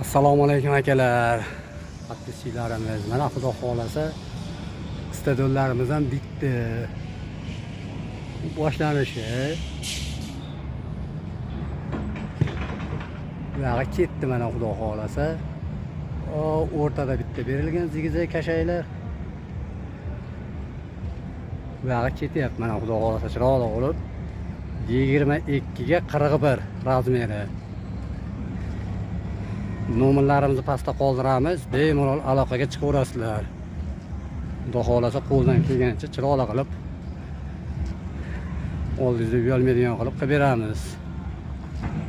Assalomu alaykum akalar, подписчикlarimiz. Mana xudo xohlasa stadionlarimiz ham bitdi. Boshlanishi. Buyog'i ketdi mana xudo xohlasa. O o'rtada bitta berilgan zigzag kashaylar. Buyog'i ketyapti mana xudo xohlasa chiroyli bo'lib. 22 ga 41 razmeri. Nomerlarimizni pastda qoldiramiz, bemalol aloqaga chiqaverasizlar. Xudo xohlasa qo'ldan kelgancha chiroyli qilib oldingizda uyalmaydigan qilib qilib beramiz.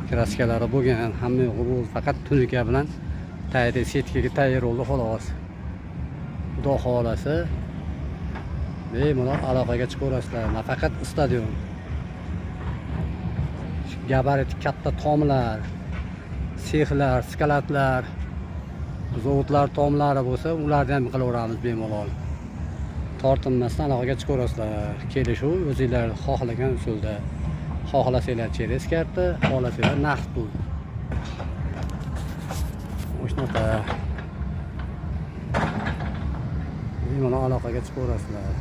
Kraskalari bo'lgan, hamma yo'g'i bo'ldi, faqat tunuka bilan tayyor setkaga tayyor bo'ldi xolos. Xudo xohlasa bemalol aloqaga chiqaverasizlar. Nafaqat stadion. Gabarit katta tomlar, sexlar, skalatlar, zavodlar tomlari bo'lsa, ularni ham qilaveramiz bemalol. Tortinmasdan aloqaga chiqaverasizlar. Kelishuv o'zinglar xohlagan usulda. Xohlasanglar через karta, xohlasanglar naqd pul. Shunaqa. Bemalol aloqaga chiqaverasizlar.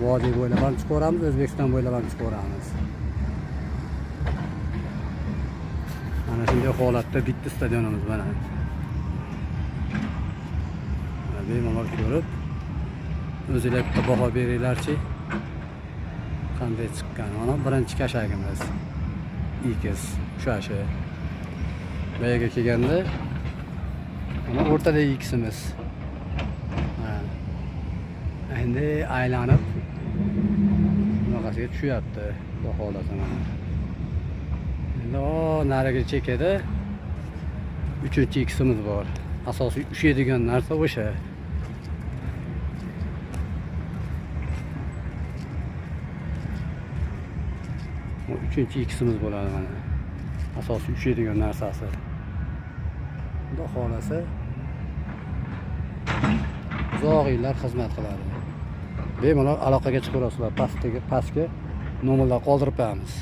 Vodiy bo'ylab ham chiqaveramiz, O'zbekiston bo'ylab ham chiqaveramiz. Mana shunday holatda bitta stadionimiz mana. Mana bemalol ko'rib o'zinglar bitta baho beringlarchi. Qanday chiqqan. Mana birinchi kashagimiz. X ushashi. Bu yerga kelganda mana o'rtadagi X'imiz. Ha. Endi aylanib bunaqasiga tushyapti. Xudo xohlasa mana. Endi o narigi chekada 3 X'imiz bor. Asosiy ushaydigan narsa o'sha. Bu 3 X'imiz bo'ladi mana. Asosiy ushaydigan narsasi. Xudo xohlasa uzoq yillar xizmat qiladi. Bemalol aloqaga chiqaverasizlar, pastga nomerlar qoldirib qo'yamiz.